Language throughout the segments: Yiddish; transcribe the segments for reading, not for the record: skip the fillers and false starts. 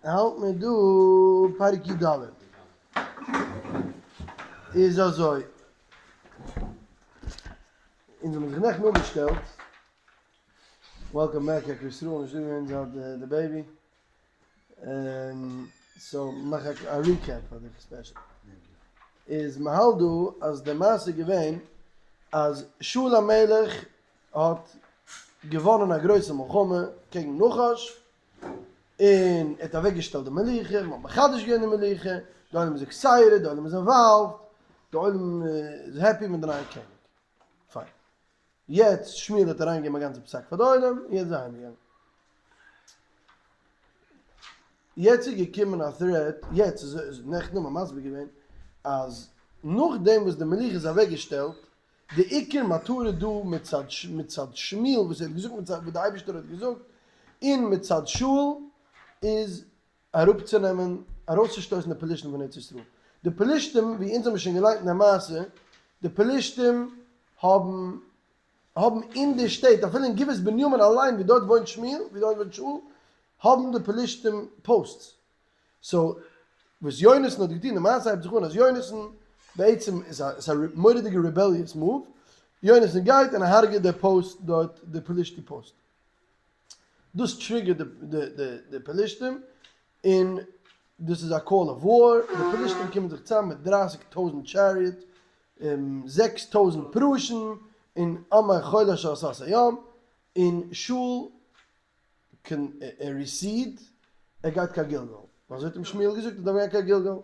האלט מיר דא פרק י ד. איז אזוי, אונז האבן זיך נעכטן אפגעשטעלט, welcome back יעקב ישראל, נישט דא געווען זייט די baby, so מאך א recap פאר דיך special. איז מ'האלט דא אז די מעשה איז געווען אז שאול המלך האט געוואנען א גרויסע מלחמה קעגן נחש, און ער האט אוועק געשטעלט די מלוכה, מען האט מחדש געווען די מלוכה, די עולם איז excited, די עולם איז involved, די עולם איז happy מיט די נייע קעניג. פיין. יעצט שמואל האט אריין געגעבן א גאנצע פסק פאר די עולם, און יעצט איז אהיים געגאנגען. יעצט איז געקומען א threat, יעצט איז נעכטן האט מען מסביר געווען אז נאכדעם וואס די מלוכה איז אוועק געשטעלט, די עיקר מטרה דא מצד מצד שמואל וואס ער האט געזאגט מצד וואס די אייבערשטער האט געזאגט, און מצד שאול איז אראפצונעמען ארויסצושטויסן די פלישתים פון ארץ ישראל. די פלישתים ווי אונז האבן שוין געליינט אין די מעשה, די פלישתים האבן האבן אין די שטעט אפילו אין גבעת בנימין אליין ווי דארט וואוינט שמואל ווי דארט וואוינט שאול האבן די פלישתים posts. so וואס יונתן האט געטון, די מעשה הייבט זיך אן אז יונתן בעצם איז א ס'איז א מורא'דיגע rebellious move, יונתן גייט און הרג'עט די פאוסט דארט די פלישתי פאוסט, דאס trigger ט די פלישתים און דאס איז א call of war, די פלישתים קומען זיך צאם מיט דרייסיג טויזנט chariot, 6000 פרשים און עם כחול אשר על שפת הים, און שאול קען ער recede, ער גייט קיין גלגל, ווייל אזוי האט אים שמואל געזאגט ער דארף גיין קיין גלגל,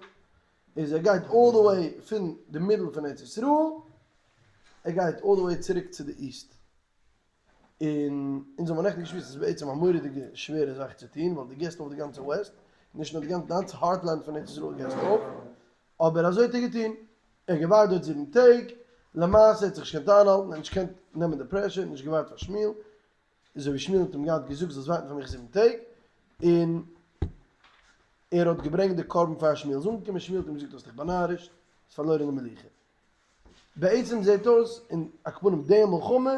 איז ער גייט all the way פון די middle פון ארץ ישראל, ער גייט all the way צוריק צו די east, און אונז האבן נעכטן געשמועסט עס איז בעצם א מורא'דיגע שווערע זאך צו טון, ווייל דו געסט אויף די גאנצע west, נישט נאר די גאנצע, די גאנצע heartland פון ארץ ישראל געסט אויף, אבער אזוי האט ער געטון, ער האט געווארט דארט זיבן טעג, למעשה ער האט זיך נישט געקענט איינהאלטן, ער האט נישט געקענט נעמען די pressure, נישט געווארט פאר שמואל, אזוי ווי שמואל האט אים געהאט געזאגט זאלסט ווארטן פאר מיך זיבן טעג, און ער האט געברענגט די קרבן פאר שמואל, איז אנגעקומען שמואל האט אים געזאגט האסט דיך באנארישט, האסט פארלוירען די מלוכה. בעצם זעט אויס אין עכ"פ די מלחמה,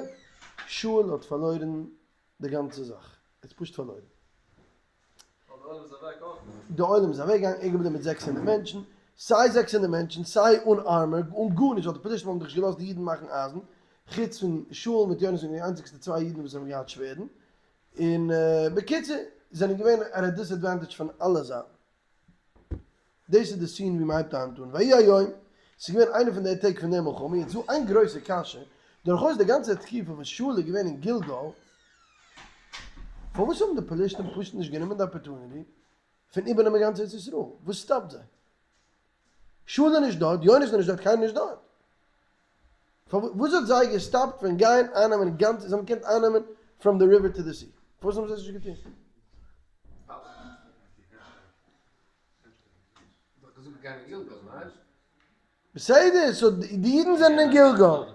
שאול האט פארלוירען די גאנצע זאך, ער האט פשוט פארלוירען. די עולם איז אוועק געגאנגען, ער איז געבליבן מיט 600 מענטשן, סיי 600 מענטשן, סיי אן armor, אן גארנישט, ווייל די פלישתים האבן דאך נישט געלאזט די אידן מאכן אייזן, חוץ פון שאול מיט יונתן זענען די איינציגסטע צוויי אידן וואס האבן געהאט שווערדן, און בקיצור, זענען געווען at a disadvantage פון אלע זייטן. דאס איז די scene ווי מען הייבט היינט אן, ויהי היום, ס'איז געווען איינע פון די טעג פון די מלחמה, יעצט דא איין גרויסע קשיא, דורכאויס די גאנצע תקופה וואס שאול איז געווען אין גלגל, פארוואס האבן די פלישתים פשוט נישט גענומען די opportunity פון איבערנעמען גאנץ ארץ ישראל? וואס stop ט זיי? שאול איז נישט דארט, יונתן איז נישט דארט, קיינער נישט דארט. וואס האט זיי גע stop ט פון גיין אייננעמען גאנץ, זיי האבן געקענט אייננעמען from the river to the sea, פארוואס האבן זיי עס נישט געטון? בסדר, so די אידן זענען אין גלגל,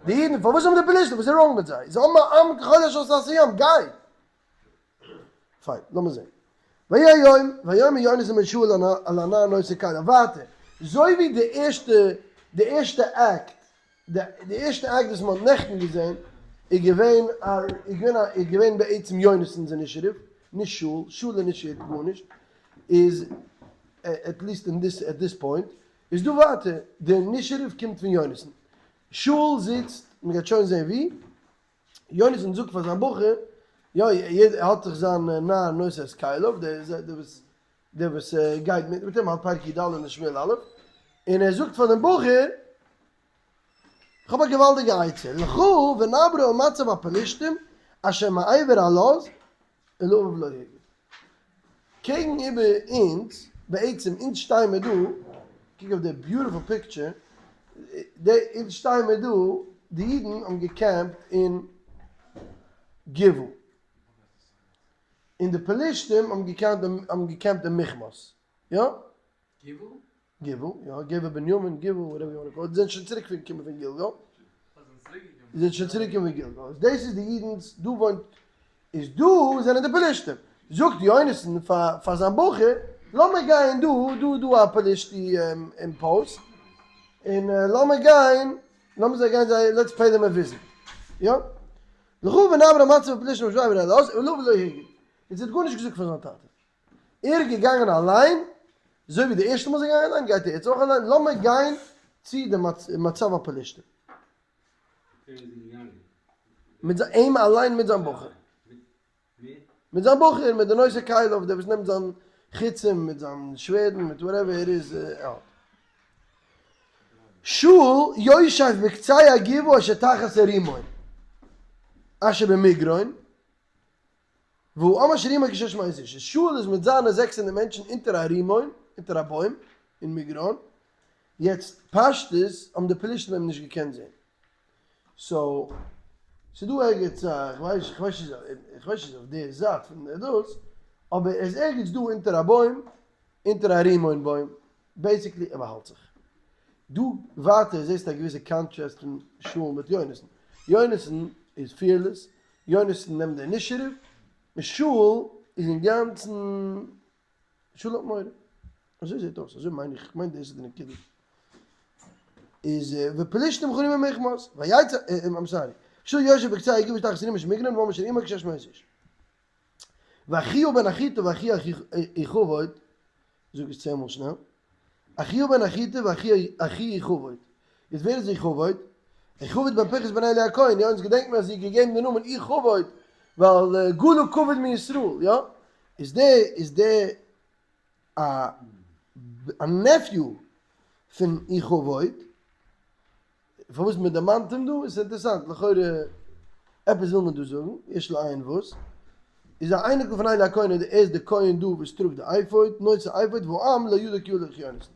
די אידן, פארוואס האבן די פלישתים, וואס איז wrong מיט זיי? זיי האבן א עם כחול אשר על שפת הים, גיי! פיין, לאמיר זען. ויהי היום, ויאמר יונתן בן שאול אל הנער נושא כליו, ווייטער, אזוי ווי די ערשטע, די ערשטע act, די ערשטע act וואס מען האט נעכטן געזען, איז געווען א, איז געווען א, איז געווען בעצם יונתן'ס initiative, נישט שאול, שאול initiate גארנישט, איז, at least אין this, at this point, איז דא ווייטער, די initiative קומט פון יונתן. שאול זיצט, מען גייט שוין זען ווי, יונתן זאגט פאר זיין בחור, יא, יעדער האט זיך זיין נער נושא את כליו, דער וואס דער וואס גייט מיט מיט אים האלט פרק י ד אין שמואל א', און ער זאגט פאר דעם בחור, איך האב א געוואלדיגע עצה, לכו ונעברה אל מצב הפלישתים אשר מעבר הלז, ולאביו לא יגיד. קעגן איבער אונז, בעצם אונז שטיי מיר דא, קוק אויף די beautiful picture, די אונז שטיי מיר דא, די אידן האבן גע camp ט אין גבעה, און די פלישתים האבן האבן גע camp ט אין מכמש, יא? גבעה? גבעה, יא, גבע בנימין, גבעה, whatever you wanna call it, זיי זענען שוין צוריק געקומען פון גלגל. זיי זענען שוין צוריק געקומען פון גלגל. דאס איז די אידנס, דא וואוינט, איז דא זענען די פלישתים. זאגט יונתן פאר פאר זיין בחור, לאמיר גיין דא, דא איז דא א פלישתי אין פאוסט, און לאמיר גיין, לאמיר זיי גיין זיי, let's pay them a visit. יא? לכו ונעברה על מצב הפלישתים אשר בעבר אל עוז, ולאביו לא הגיד. און זי האט גארנישט געזאגט פאר זיין טאטע. ער איז געגאנגען אליין, אזוי ווי די ערשטע מאל זי איז געגאנגען אליין, גייט ער יעצט אויך אליין, לאמיר גיין צו די מצב הפלישתים. מיט זיין, אים אליין מיט זיין בחור. מיט זיין בחור, מיט די נושא כליו, דער וואס נעמט זיין חיצים, מיט זיין שווערדן, מיט whatever ער איז, ער האט. שאול יושב בקצה הגבעה אשר תחת הרימון, אשר במגרון, והעם אשר עמו כשש מאות איש. שאול איז מיט זיינע 600 מענטשן אונטער א רימון, אונטער א בוים, אין מגרון. יעצט פשטות האבן די פלישתים אים נישט געקענט זען. so, ס'איז דא ערגעץ א, כ'ווייס כ'ווייס נישט כ'ווייס נישט אויף די זייט פון די דאס, אבער ער איז ערגעץ דא אונטער א בוים, אונטער א רימון בוים, basically ער באהאלט זיך. דא ווייטער זעסטו א געוויסע contrast פון שאול מיט יונתן. יונתן איז fearless, יונתן נעמט די initiative, און שאול איז אינגאנצן, שאול האט מורא. אזוי זעט אויס, אזוי מיין איך, איך מיין דאס איז די נקודה. איז ופלישתים חרים במכמש, ויצא, I'm sorry, שאול יושב בקצה הגבעה תחת רימון שבמגרון והעם אשר עמו כשש מאות איש. ואחיה בן אחיטוב ואחי איכבוד, זאג עס 10 מאל שנעל, אחיה בן אחיטוב ואחי אחי איכבוד. יעצט ווער איז איכבוד? איכבוד בן פנחס בן עלי הכהן, יא אונז געדענק מיר אז זי האט געגעבן די נאמען איכבוד ווייל גלו כבוד מישראל, יא? איז די איז די א א nephew פון איכבוד, פארוואס מען דערמאנט אים דא איז אינטערעסאנט, לכאורה עפעס וויל מען דא זאגן, יש לעיין וואס, איז א אייניקל פון עלי הכהן און ער איז די כהן דא וואס טראגט די אפוד, נושא אפוד והעם לא ידע כי הלך יונתן.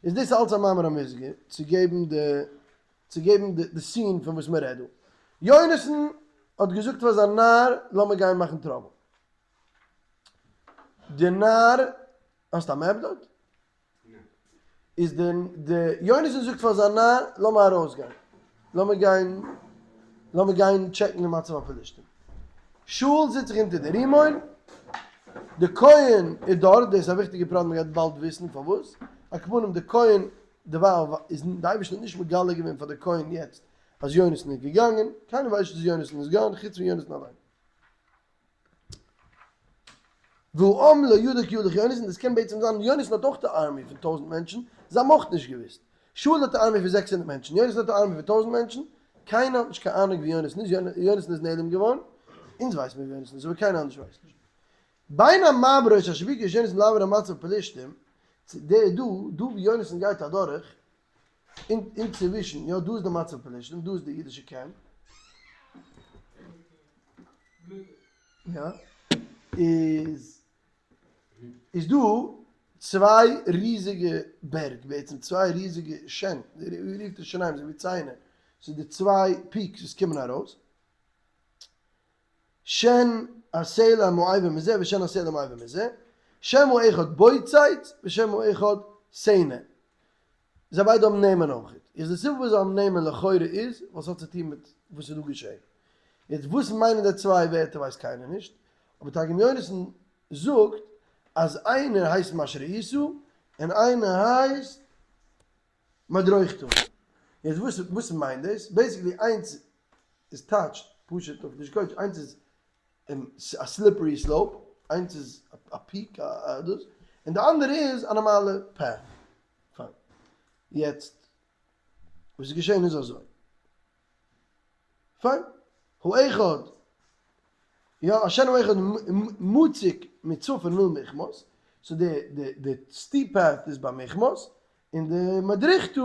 איז דאס אלץ א מאמר המוסגר צו געבן די צו געבן די scene פון וואס מען רעדט דא. יונתן האט געזאגט פאר זיין נער לאמיר גיין מאכן trouble. די נער, האסט א map דארט? איז די די יונתן זאגט פאר זיין נער לאמיר ארויסגיין, לאמיר גיין, לאמיר גיין טשעקן די מצב הפלישתים. שאול זיצט זיך אונטער די רימון, די כהן איז דארט, דאס איז א וויכטיגע פרט מען גייט באלד וויסן פארוואס, על כל פנים די כהן דערווייל איז די אייבערשטער האט נישט מגלה געווען פאר די כהן יעצט אז יונתן איז געגאנגען, קיינער ווייסט נישט אז יונתן איז gone חוץ פון יונתן אליין. והעם לא ידע כי הלך יונתן, דאס קען בעצם זיין יונתן האט אויך די army פון 1000 מענטשן, זיי האבן אויך נישט געוואוסט. שאול האט א army פון 600 מענטשן, יונתן האט א army פון 1000 מענטשן, קיינער האט נישט קיין אהנונג ווי יונתן איז, יונתן איז נעלם געווארן, אונז ווייסן מיר ווי יונתן איז אבער קיינער אנדערש ווייסט נישט. בין המעברות אשר ביקש יונתן לעבור אל מצב פלישתים, דא דא ווי יונתן גייט אדורך, אינצווישן, יא דא איז די מצב פלישתים, דא איז די אידישע קעמפ, יא, איז איז דא צוויי ריזיגע בערג, בעצם צוויי ריזיגע שן, ווי רופט עס שיניים, אזוי ווי ציינער, ס'איז די צוויי peaks וואס קומען ארויס, שן הסלע מעבר מזה ושן הסלע מעבר מזה, שם האחד בוצץ ושם האחד סנה. זיי ביידע האבן נעמען אויך. איז די סיבה וואס זיי האבן נעמען לכאורה איז ווייל ס'האט צו טון מיט וואס איז דא געשען. יעצט וואס מיינען די צוויי ווערטער ווייסט קיינער נישט, אבער תרגום יונתן זאגט אז איינער הייסט משרעיתא און איינער הייסט מדרוכתא. יעצט וואס וואס מיינט דאס? basically איינס איז טייטשט פשוט אויף לשון קודש, איינס איז א slippery slope, איינס איז א peak א דאס, און די אנדערע איז א נארמאלע path. פיין. יעצט וואס איז געשען איז אזוי. פיין. האחד, יא, השן האחד מוצק מצפון מול מכמש, so די די די steep path איז ביי מכמש, און די מדרכתא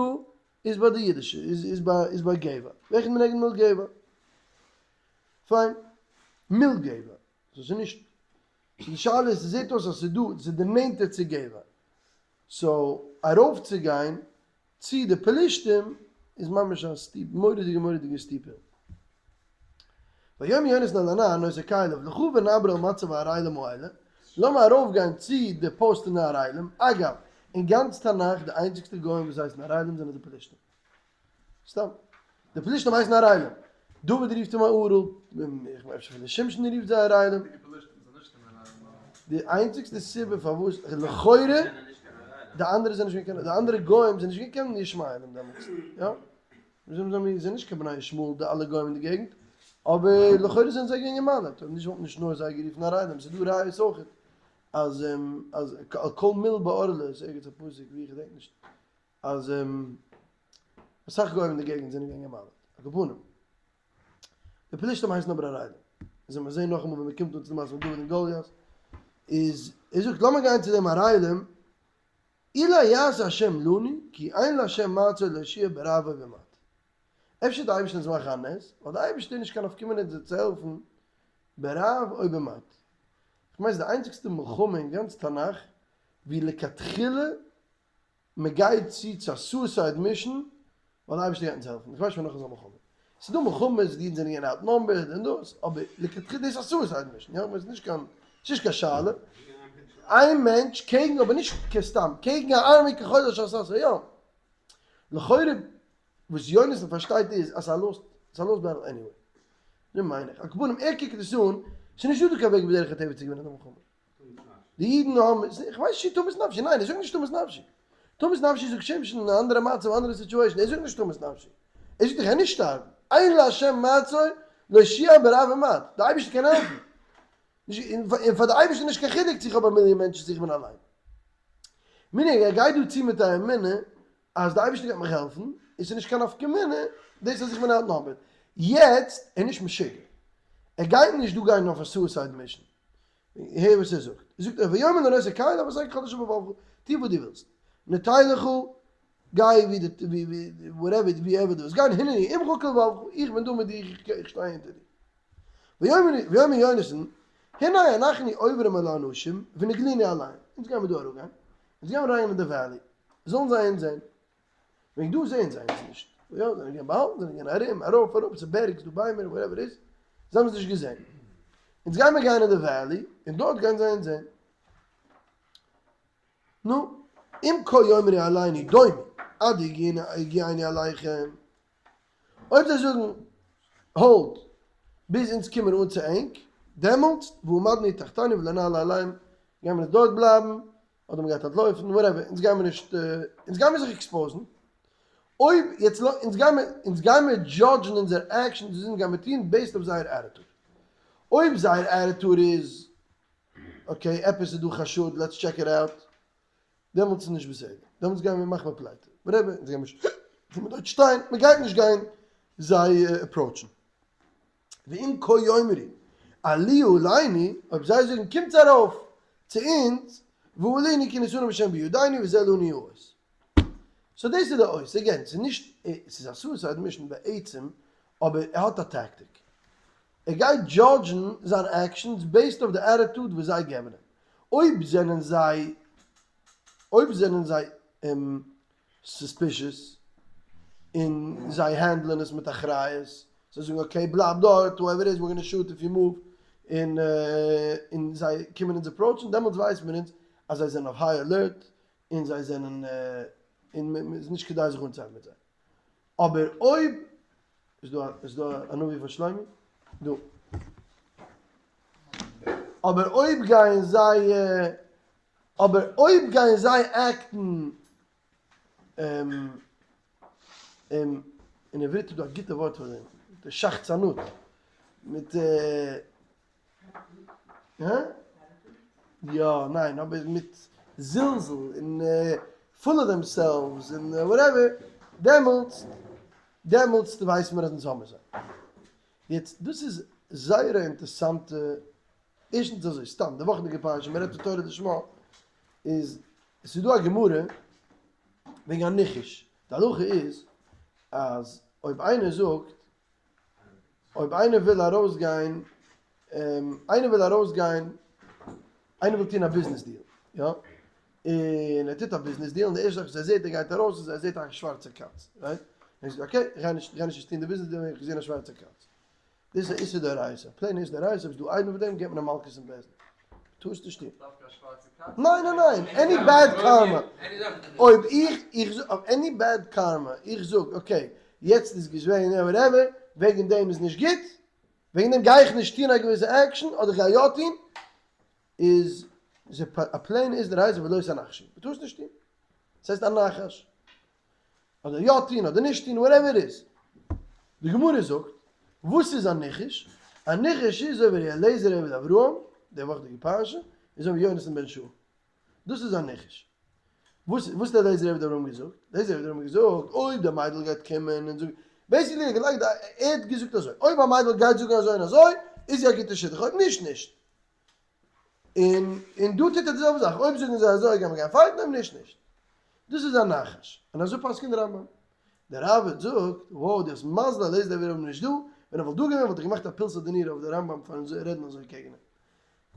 איז ביי די אידישע, איז איז ביי איז ביי גבע. ואחד מנגד מול גבע. פיין. מול גבע. so ס'איז נישט, so די שאלה איז, ס'זעט אויס אז ס'איז דא, ס'איז די נענטער צו גבע. so ארויפצוגיין צו די פלישתים איז ממש א steep, מורא'דיגע מורא'דיגע steep hill. ויאמר יונתן אל הנער נושא כליו לכה ונעברה אל מצב הערלים האלה, לאמיר ארויפגיין צו די פאוסט פון די ערלים, אגב, אין גאנץ תנך די איינציגסטע גוים וואס הייסן ערלים זענען די פלישתים. סתם. די פלישתים הייסן ערלים. דוד רופט אים א ערל, איך ווייס אפשר אפילו שמשון רופט זיי ערלים. די איינציגסטע סיבה פארוואס, לכאורה, די אנדערע זענען נישט געווען קיין, די אנדערע גוים זענען נישט געווען קיין ישמעאלים דעמאלטס, יא? זיי זענען נישט קיין בני ישמעאל די אלע גוים אין די געגנט. אבער לכאורה זענען זיי געווען גע'מל'עט, אויב נישט וואלט נישט נאר זיי גערופן ערלים, ס'איז דא ראיות אויכעט אז אז על כל מיל בערלה איז ערגעץ א פסוק ווי איך געדענק נישט אז אסאך גוים אין די געגנט זענען געווען גע'מל'עט, על כל פנים די פלישתים הייסן אבער ערלים, און מיר זעהן נאכאמאל ווען מ'קומט אן צו די מעשה מיט דוד און גוליית איז ער זאגט לאמיר גיין צו דעם ערלים אולי יעשה השם לנו כי אין להשם מעצור להושיע ברב או במעט. אפשר די אייבערשטער אונז מאכן א נס, ווייל די אייבערשטער איז נישט קיין נפקא מינה אונז צו העלפן ברב או במעט. כ'מיין ס'איז די איינציגסטע מלחמה אין גאנץ תנך ווי לכתחילה מ'גייט צו צו א suicide mission ווייל די אייבערשטער גייט אונז העלפן. איך ווייס נישט פון נאך אזא מלחמה. ס'איז דא מלחמות די אידן זענען געווען outnumbered און דאס, אבער לכתחילה דאס איז א suicide mission, יא? ס'איז נישט קיין ס'איז נישט קיין שאלה. איין מענטש קעגן אבער נישט סתם קעגן א army כחול אשר שש הים. לכאורה וואס יונתן פארשטייט איז אז ס'איז א lost ס'איז א lost battle anyway. אזוי מיין איך. על כל פנים ער קוקט עס אן, ס'איז נישטא דא קיין וועג בדרך הטבע צו געווינען די מלחמה. די אידן האבן, איך ווייס נישט צו תמות נפשי, ניין ער זאגט נישט תמות נפשי. תמות נפשי זאגט שמשון אין א אנדערע מצב אנדערע situation, ער זאגט נישט תמות נפשי. ער זאגט איך גיי נישט שטארבן. אין לה' מעצור להושיע ברב ומעט. די אייבערשטער קען העלפן. און פאר די אייבערשטער נישט קיין חילוק צו איך האב א מיליאן מענטשן צו איך בין אליין. meaning ער גייט דא צו מיט א אמונה אז די אייבערשטער גייט מיך העלפן, און ס'איז נישט קיין נפקא מינה דאס אז איך בין outnumbered. יעצט, ער איז נישט משוגע. ער גייט נישט דא גיין אויף א suicide mission. הער וואס ער זאגט. ער זאגט ויאמר לנושאי כליו עשה ככל אשר בלבבך, טו וואס דו ווילסט. נטה לך, גיי ווי די ווי whatever ווי ever דו ווילסט גיין, הנני עמך כלבבך, איך בין דא מיט דיר, איך שטיי אונטער דיר. ויאמר יונתן, הנה אנחנו עוברים אל האנשים ונגלינו עליהם, אונז גיימיר דא אראפגיין, אונז גיימיר אריינגיין אין די valley, זאלן זיי אונז זען, וועגן דא זעען זיי אונז נישט, יא, זיי זענען געווען באהאלטן, זיי זענען געווען ארום, ארויף אראפ, ס'איז בערג, ס'איז דא ביימער, whatever איז, זיי האבן אונז נישט געזען. אונז גיימיר גיין אין די valley, און דארט גייען זיי אונז זען. נו, אם כה יאמרו אלינו דומו, עד הגיענו אליכם, אויב זיי זאגן hold ביז אונז קומען אן צו ענק, דעמאלטס ועמדנו תחתינו ולא נעלה עליהם, גיימיר אונז דארט בלייבן, אדער מ'גייט אנטלויפן, whatever, אונז גיימיר נישט, אונז גיימיר זיך expose ן, אויב יעצט לא, אונז גיימיר, אונז גיימיר judge ן אונזער actions וואס אונז גיימיר טון based אויף זייער attitude, אויב זייער attitude איז okay עפעס איז דא חשוד let's check it out, דעמאלטס איז נישט בסדר, דעמאלטס גייען מיר מאכן א פלייטע, whatever, אונז גיימיר נישט פון דארט שטיין, מען גייט נישט גיין זיי approach ן. ואם כה יאמרו עלו עלינו, אויב זיי זאגן קומטס ארויף צו אונז, ועלינו כי נתנם השם בידינו וזה לנו האות. so דאס איז די אות, again, ס'איז נישט, ס'איז א suicide mission בעצם, אבער ער האט א tactic. ער גייט judge ן זיין actions based אויף די attitude וואס זיי געבן אים. אויב זענען זיי אויב זענען זיי suspicious און זיי handle ען עס מיט אחריות, זיי זאגן okay בלייב דארט whoever איז we're gonna shoot if you move, און און זיי קומען אונז approach ן דעמאלטס ווייסט מען אונז אז זיי זענען אויף high alert און זיי זענען און ס'איז נישט כדאי זיך אנצוהייבן מיט זיי. אבער אויב איז דא איז דא א נביא פאר שלומי? דא. אבער אויב גייען זיי אבער אויב גייען זיי act ן אין עברית איז דא א גוטע ווארט פאר דעם, די שחצנות מיט הא? יא, ניין, אבער מיט זלזול און full of themselves און whatever, דעמאלטס, דעמאלטס ווייסט מען אז אונז האמיר זיי. יעצט דאס איז זייער א אינטערסאנטע, ערשטנס אזוי, סתם די וואכענדיגע פרשה, מען רעדט פון תורה לשמה, איז עס איז דא א גמרא וועגן א ניחוש, די הלכה איז אז אויב איינער זאגט, אויב איינער וויל ארויסגיין, איינער וויל ארויסגיין, איינער וויל טון א business deal, יא, און ער טוט א business deal, און די ערשטע זאך וואס ער זעט, ער גייט ארויס, איז ער זעט א שווארצע קאץ, right? און ער זאגט okay, איך גיי נישט, איך גיי נישט טון די business deal, איך האב געזען א שווארצע קאץ. דאס איז א איסור דאורייתא, א plain איסור דאורייתא, אויב איז דא איינער פון דעם, געבט מען א מלקות אין בית דין. טארסט נישט טון. דווקא א שווארצע קאץ? ניין ניין ניין, any bad karma. אויב איך, איך זאג, אויף any bad karma, איך זאג okay, יעצט איז געווען whatever, וועגן דעם איז נישט גוט, וועגן דעם גיי איך נישט טון א געוויסע action, אדער איך גיי יא טון, איז א plain איסור דאורייתא ולא תנחשו. מ'טאר עס נישט טון. ס'הייסט א נחש. אדער יא טון אדער נישט טון, whatever it is. די גמרא זאגט, וואס איז א ניחוש? א ניחוש איז אזוי ווי ר' אליעזר עבד אברהם, די וואכדיגע פרשה, אזוי ווי יונתן בן שאול. דאס איז א ניחוש. וואס וואס האט אליעזר עבד אברהם געזאגט? אליעזר עבד אברהם האט געזאגט, אויב די מיידל גייט קומען און זאגן, basically ער האט געלייגט די, ער האט געזאגט אזוי, אויב א מיידל גייט זאגן אזוי און אזוי, איז זי א גוטע שידוך, אויב נישט, נישט. און און דא טוט ער די זעלבע זאך, אויב זאגן זיי אזוי גייען מיר גיין fight ן, אויב נישט, נישט. דאס איז א נחש. און אזוי פסק'נט די רמב ם. דער ראבד זאגט, wow דו האסט מזל אליעזר עבד אברהם איז נישט דא, ווען ער וואלט דא געווען וואלט ער געמאכט א פולסא דנורא אויף די רמב ם פארן רעדן אזוי קעגן אים.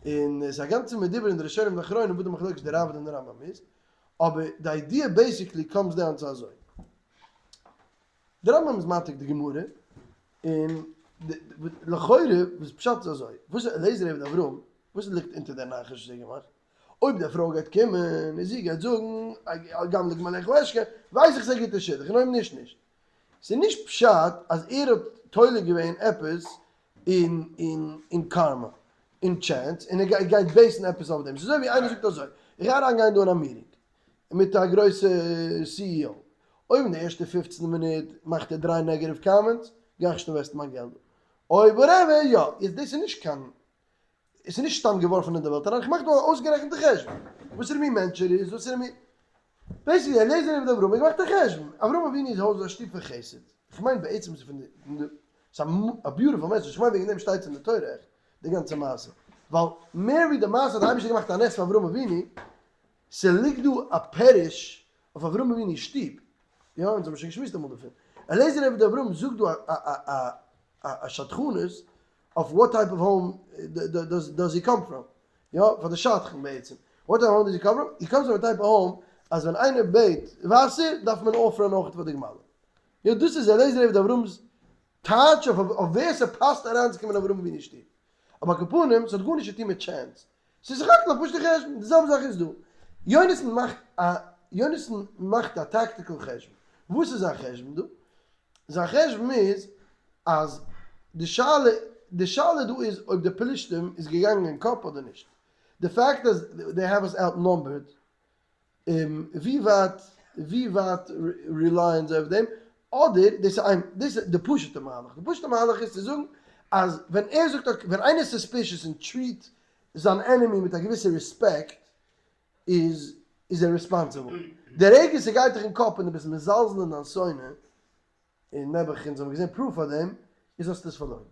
און עס איז א גאנצע מדובר אין די ראשונים ואחרונים וואס די מחלוקת די ראבד און די רמב ם איז, אבער די idea basically comes down צו אזוי. די רמב ם איז מעתיק די גמרא, און לכאורה וואס פשט איז אזוי, וואס איז אליעזר עבד אברהם, וואס ליגט אונטער דער נחש וואס ער האט געמאכט? אויב די פרוי גייט קומען און זי גייט זאגן גם לגמליך אשכה, ווייס איך ס'איז א גוטע שידוך, און אויב נישט נישט. ס'איז נישט פשט אז ער האט תולה געווען עפעס אין אין אין קארמא, אין chance, און ער גייט base ן עפעס אויף דעם. ס'איז אזוי ווי איינער זאגט אזוי, איך גיי אריין גיין דא אין א meeting מיט א גרויסע CEO, אויב אין די ערשטע 15 מינוט מאכט ער דריי negative comments, גיי איך נישט invest ן מיין געלט דא. אויב whatever, יא. יעצט דאס איז נישט קיין עס איז נישט סתם געווארפן אין די וועלט אריין, איך מאך דא א אויסגערעכנטע חשבון, וואסערע מין מענטש ער איז, וואסערע מין, basically אליעזר עבד אברהם האט געמאכט א חשבון, אברהם אבינו איז הויז איז א שטוב פון חסד, איך מיין בעצם איז פון די, ס'איז א beautiful message, איך מיין וועגן דעם שטייט עס אין די תורה עכט, די גאנצע מעשה, ווייל מער ווי די מעשה האט די אייבערשטער געמאכט א נס פאר אברהם אבינו, ס'ליגט דא א פירוש אויף אברהם אבינו'ס שטוב, יא אונז האבן שוין געשמועסט אמאל דערפון, אליעזר עבד אברהם זאגט דא א א שדכנות אויף what type of home does he come from, יא פאר די שדכן בעצם, what type of home does he come from, he comes from a type of home אז ווען איינער בעט וואסער דארף מען offer ן אויך פאר די גמלים, יא דאס איז אליעזר עבד אברהם'ס טייטש אויף ווער ס'פאסט אריינצוקומען אין אברהם אבינו'ס שטוב, אבער על כל פנים ס'האט גארנישט צו טון מיט chance, ס'איז סך הכל א פשוט'ע חשבון, די זעלבע זאך איז דא, יונתן מאכט א יונתן מאכט א tactical חשבון, וואס איז זיין חשבון דא? זיין חשבון איז אז די שאלה די שאלה דא איז אויב די פלישתים איז געגאנגען אין קאפ אדער נישט, די פאקט אז they have us outnumbered ווי ווייט ווי ווייט rely ען זיי אויף דעם, אדער דאס איז איין דאס איז די פשוט'ע מהלך, די פשוט'ע מהלך איז צו זאגן אז ווען ער זאגט okay ווען איינער איז suspicious און treat זיין enemy מיט א געוויסע רעספעקט איז איז ער responsible, די רגע ס'גייט דיך אין קאפ און דו ביסט מזלזל אין דיין שונא, און נעבעך אונז האבן געזען proof פאר דעם, איז האסטו עס פארלוירן.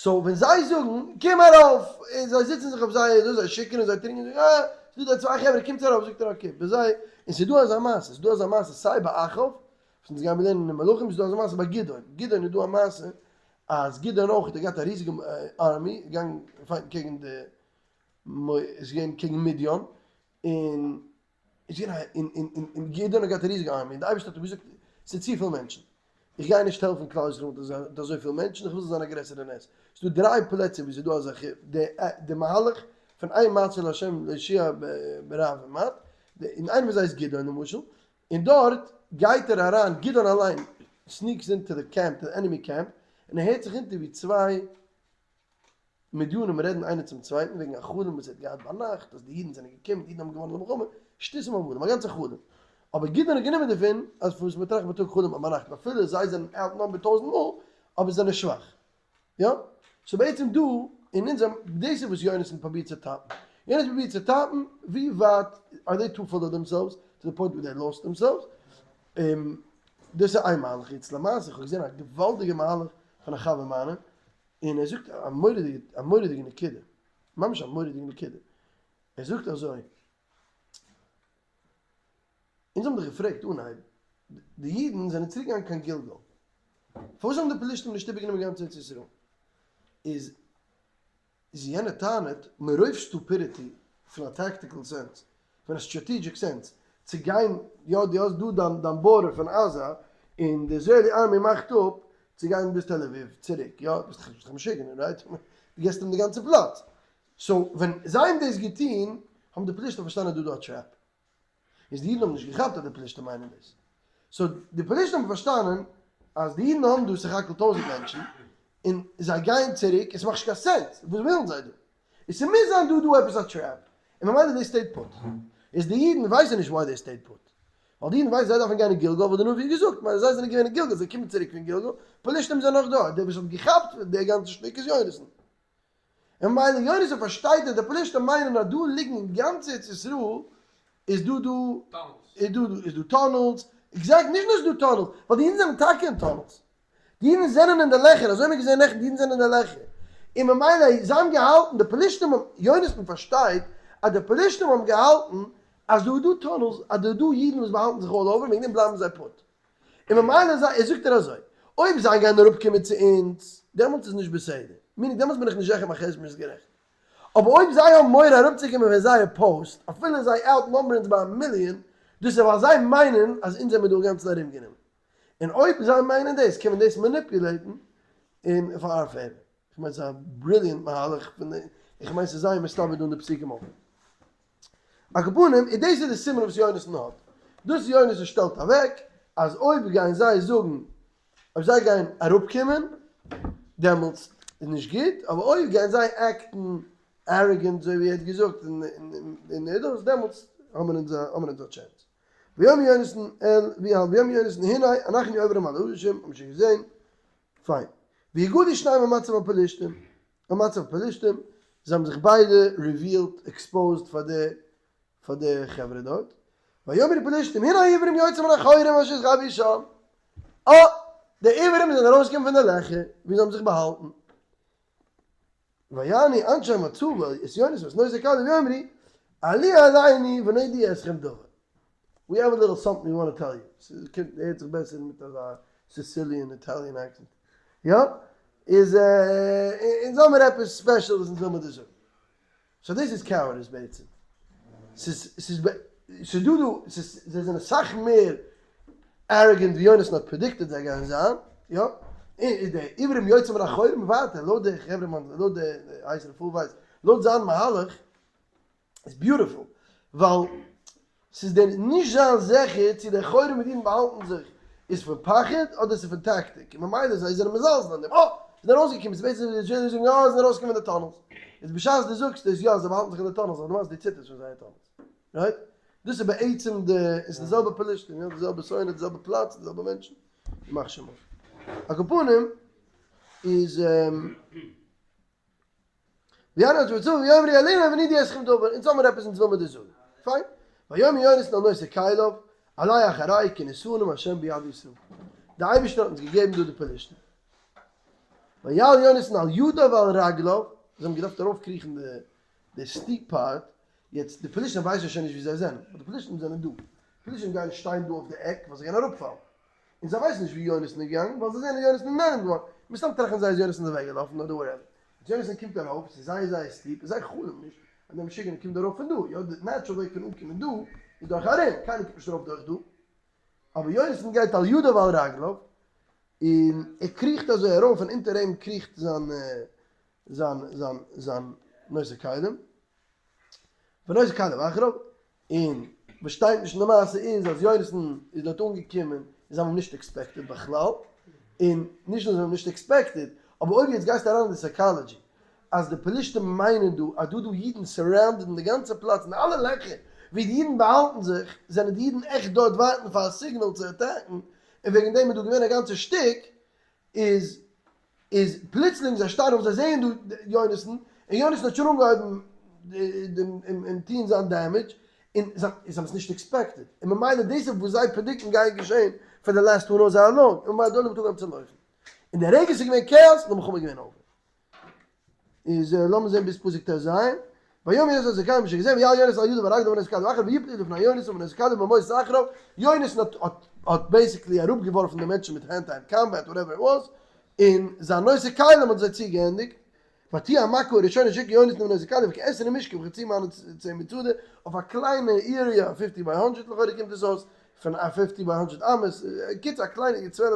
so ווען זיי זאגן קום ארויף, און זיי זיצן זיך אויף זייער דאס, זיי שיכור'ן זיי טרינקען, זאגן אה, ס'דא דא צוויי חברה קומטס ארויף, זאגט ער okay, ביי זיי, און ס'דא אזא מעשה, ס'דא אזא מעשה סיי ביי אחאב, וואס אונז גיימיר לערנען אין מלכים, ס'דא אזא מעשה ביי גדעון, גדעון איז דא א מעשה אז גדעון אויך האט ער געהאט א ריזיגע army, געגאנגען fight ן קעגן די איז געווען קעגן מדיון, און איז געווען א און און און און גדעון האט געהאט א ריזיגע army, און די אייבערשטער האט אים געזאגט, ס'איז צופיל מענטשן, איך גיי נישט העלפן כלל ישראל מיט אזויפיל מענטשן, איך וויל ס'זאל זיין א גרעסערע נס. ס'איז דא דריי פלעצער וואו ס'איז דא אזעלכע, די די מהלך פון אין מעצור לה' להושיע ברב ומעט, און איינע פון זיי איז גדעון למשל, און דארט גייט ער אריין, גדעון אליין sneaks into the camp, די enemy camp, און ער הערט זיך אונטער ווי צוויי מדינים רעדן איינער צום צווייטן וועגן א חלום וואס ער האט געהאט ביינאכט אז די אידן זענען געקומען, די אידן האבן געוואנען די מלחמה, שטותים הבלים, א גאנצע חלום. אבער גדעון האט גענומען דערפון אז פון וואס מען טראכט בייטאג חלום און ביינאכט, אפילו זיי זענען outnumbered טויזנט מאל, אבער זיי זענען שוואך. יא? so בעצם דא אין אונזער, דאס איז וואס יונתן פרובירט צו טאפן. יונתן פרובירט צו טאפן ווי ווייט are they too full of themselves to the point where they lost themselves. דאס איז איין מהלך. יעצט למעשה, איך האב געזען א געוואלדיגע מהלך פון א חבר מיינער, און ער זאגט א מורא'דיגע א מורא'דיגע נקודה, ממש א מורא'דיגע נקודה, ער זאגט אזוי, אונז האבן דאך געפרעגט אנהייב, די אידן זענען צוריק געגאנגען קיין גלגל, פארוואס האבן די פלישתים נישט איבערגענומען גאנץ ארץ ישראל? איז איז יענער טענה'ט, מרוב stupidity פון א tactical sense, פון א strategic sense, צו גיין, יא דו האסט דא דיין דיין border פון עזה, און די Israeli army מאכט אפ צו גיין ביז תל אביב צוריק, יא, ביסט דאך א משוגענער, right? דו געסט אים די גאנצע פלאץ. so ווען זיי האבן דאס געטון, האבן די פלישתים פארשטאנען אז דא איז דא א trap. איז די אידן האבן נישט געכאפט אז די פלישתים מיינען דאס. so די פלישתים האבן פארשטאנען אז די אידן האבן דא סך הכל טויזענט מענטשן, און זיי גייען צוריק, און ס'מאכט נישט קיין sense, וואס ווילן זיי דא? און ס'מוז זיין דא דא עפעס א trap, און ממילא they stayed put. איז די אידן ווייסן נישט why they stayed put. ווייל די אידן ווייסן זיי דארפן גיין אין גלגל ווייל די נביא האט געזאגט, מיינען זיי זענען געווען אין גלגל זיי קומען צוריק פון גלגל, פלשתים זענען נאך דא, דער וואס האט געכאפט די גאנצע שטיק איז יונתן. און ממילא יונתן פארשטייט אז די פלשתים מיינען אז דא ליגן אין גאנץ ארץ ישראל איז דא דא איז דא דא איז דא tunnels, exact נישט נאר איז דא tunnels, ווייל די אידן זענען טאקע אין tunnels, די אידן זענען אין די לעכער, אזוי האט מען געזען נעכטן, די אידן זענען אין די לעכער, און ממילא זיי האבן געהאלטן, די פלשתים האבן, יונתן פארשטייט אז די פלשתים האבן געהאלטן אז דא איז דא tunnels, אז דא איז דא אידן וואס באהאלטן זיך all over, וועגן דעם בלייבן זיי put. און ממילא זיי, זאגט ער אזוי, אויב זיי גייען אראפקומען צו אונז, דעמאלטס איז נישט בסדר, meaning דעמאלטס בין איך נישט זיכער מיין חשבון איז גערעכט. אבער אויב זיי האבן מורא אראפצוקומען פון זייער פאוסט, אפילו זיי outnumber אונז ביי א מיליאן, דאס איז ווייל זיי מיינען אז אונז זעמיר דא אינגאנצן ארומגענומען. און אויב זיי מיינען דאס קען מען דאס manipulate ן און פאר our favor. איך מיין ס'איז א brilliant מהלך פון די, איך מיין ס'איז זייער מסתבר דא אין די פסוקים אויך. על כל פנים, איז דאס איז די סימן וואס יונתן האט. דאס יונתן שטעלט אוועק אז אויב גייען זיי זאגן, אויב זיי גייען אראפקומען, דעמאלטס איז נישט גוט, אבער אויב גייען זיי act ן arrogant אזוי ווי ער האט געזאגט און דאס, דעמאלטס האבן אונז א chance. ויאמר יונתן אל ויהל ויאמר יונתן הנה אנחנו עוברים על האנשים האבן שוין געזען, פיין. ויגלו שניהם אל מצב הפלשתים, אל מצב הפלשתים, זיי האבן זיך ביידע revealed, exposed פאר די פאר די חברה דארט, ויאמרו פלשתים הנה העברים יוצאים מן החורים אשר התחבאו שם, אה! די עברים זענען ארויסגעקומען פון די לעכער ווי זיי האבן זיך באהאלטן. ויענו אנשי המצבה את יונתן ואת נושא כליו ויאמרו עלו אלינו ונודיע אתכם דבר. We have a little something we want to tell you. ס'קומט הערט זיך בעסער מיט אזא Sicilian Italian accent. יא? איז אונז האמיר עפעס special וואס אונז וויל מיר דיר זאגן. so דאס איז cowardice בעצם. ס'איז ס'איז ס'איז דא דא ס'איז זיי זענען אסאך מער arrogant ווי יונתן האט predicted זיי גייען זיין, יא? און די עברים יוצאים מן החורים ווייטער לויט די חברה מאן לויט די הייסער פול ווייס לויט זיין מהלך איז beautiful ווייל ס'איז דער נישט זיין זיכער צו די חורים ווי די אידן באהאלטן זיך איז פון פחד אדער ס'איז פון טאקטיק און ממילא זיי זענען מזלזל אין דעם אה! זיי זענען ארויסגעקומען ס'איז בעצם ווי די זאגן אה! זיי זענען ארויסגעקומען פון די tunnels איז בשעת דו זאגסט דאס יא זיי באהאלטן זיך אין די tunnels אבער דו מיינסט דו ציטערסט פון זייער tunnels right? דאס איז בעצם די עס איז די זעלבע פלשתים יא די זעלבע שונא די זעלבע פלאץ די זעלבע מענטשן ימח שמו על כל פנים איז ויענו אנשי המצבה ויאמרו עלו אלינו ונודיע אתכם דבר, אונז האמיר עפעס אונז וויל מיר דיר זאגן. פיין. ויאמר יונתן אל נושא כליו, עלה אחרי כי נתנם ה' ביד ישראל. די אייבערשטער האט אונז געגעבן דא די פלשתים. ויעל יונתן על ידיו ועל רגליו, זיי האבן געדארפט ארויפקריכן די די steep part, יעצט די פלשתים ווייסן שוין נישט ווי זיי זענען, ווייל די פלשתים זענען דא. פלשתים גייען שטיין דא אויף די עק ווייל זיי גייען אראפפאלן. און זיי ווייסן נישט ווי יונתן איז געגאנגען ווייל זיי זעען אז יונתן איז נעלם געווארן, מסתם טראכטן זיי אז יונתן איז אוועק געלאפן אדער whatever, יעצט יונתן קומט ארויף, ס'איז זייער זייער steep, און זיי חלומ'ן נישט אז דער משוגענער קומט ארויף פון דא, יא די natural וועג פון אנקומען דא איז דורך ארום, קיינער קומט נישט ארויף דורך דא, אבער יונתן גייט על ידיו ועל רגליו, און ער קריכט אזוי ארויף און אונטער אים קריכט זיין זיין זיין זיין נושא כלים, ונושא כליו אחריו, און וואס שטייט נישט אין די מעשה איז אז יונתן איז דארט אנגעקומען און זיי האבן אים נישט expected בכלל, און נישט נאר זיי האבן אים נישט expected, אבער אויב יעצט גייסטו אריין אין די psychology אז די פלישתים מיינען דא אז דא דא אידן surrounded אין די גאנצע פלאץ אין אלע לעכער ווי די אידן באהאלטן זיך זענען די אידן עכט דארט ווארטן פאר א signal צו attack ן און וועגן דעם איז דא געווען א גאנצע שטיק איז איז פלוצלינג זיי שטייען אויף זיי זעען דא יונתן, און יונתן האט שוין אנגעהויבן אים טוהן זיין damage, און זיי האבן עס נישט expected, און ממילא דאס איז וואס זיי predict ן גייט געשען פאר די last who knows how long, און ממילא די עולם האט אנגעהויבן צו לויפן, און די רגע ס'איז געווען כאאס איז די מלחמה געווען over. איז לאמיר זען ביז פסוק טז, ויאמר יונתן אל זקנים אשר געזען ויעל יונתן על ידיו ועל רגליו ונושא כליו אחריו ויפלו לפני יונתן ונושא כליו במוות אחריו, יונתן האט האט האט basically אראפגעווארפן די מענטשן מיט hand to hand combat whatever it was, און זיין נושא כלים האט זיי צוגעענדיגט, ותהי המכה הראשונה אשר הכה יונתן ונושא כליו כעשרים משכב וחצי מחנה צמר שדה, אויף א קליינע area fifty by hundred לכאורה קומט עס אויס, פון א fifty by hundred אמות, קיצור א קליינע 12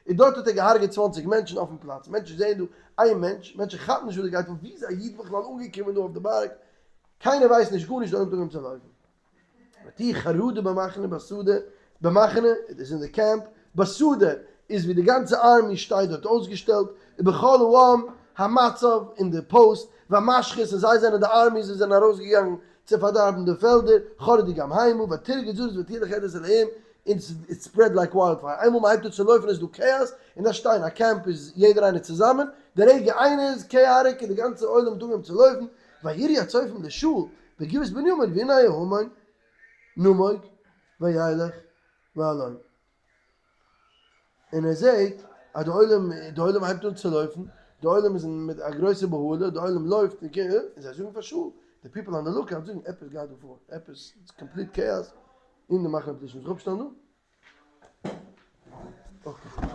און דארט האט ער געהארגעט 20 מענטשן אויפן פלאץ, מענטשן זעען דא איין מענטש, מענטשן כאפן נישט וואס דא גייט פאר, ווי איז א איד בכלל אנגעקומען דא אויף די בארג, קיינער ווייסט נישט גארנישט, די עולם האט אנגעהויבן צו לויפן. ותהי חרדה במחנה בשדה, במחנה איז אין די קעמפ, בשדה איז ווי די גאנצע army שטייט דארט אויסגעשטעלט, ובכל העם המצב אין די פאוסט, והמשחית און זיי זענען די armies וואס זענען ארויסגעגאנגען צו פארדארבן די פעלדער, חרדו גם המה, ותרגז הארץ ותהי לחרדת אלהים. און it spread like wildfire, איינמאל מען הייבט אן צו לויפן איז דא chaos, און דארף שטיין א קעמפ איז יעדער איינער צוזאמען, די רגע איינער איז chaotic איז די גאנצע עולם האט אנגעהויבן צו לויפן, ויראו הצופים לשאול בגבעת בנימין והנה ההמון נמוג וילך בהלום. און ער זעהט אז די עולם, די עולם הייבט אן צו לויפן, די עולם איז מיט א גרויסע בהלה, די עולם לויפט און און זיי זאגן פאר שאול, די people on the lookout זאגן עפעס גייט דא פאר, עפעס, it's complete chaos אין די מחנה פלישתים, זיך אפשטעלן דא? okay.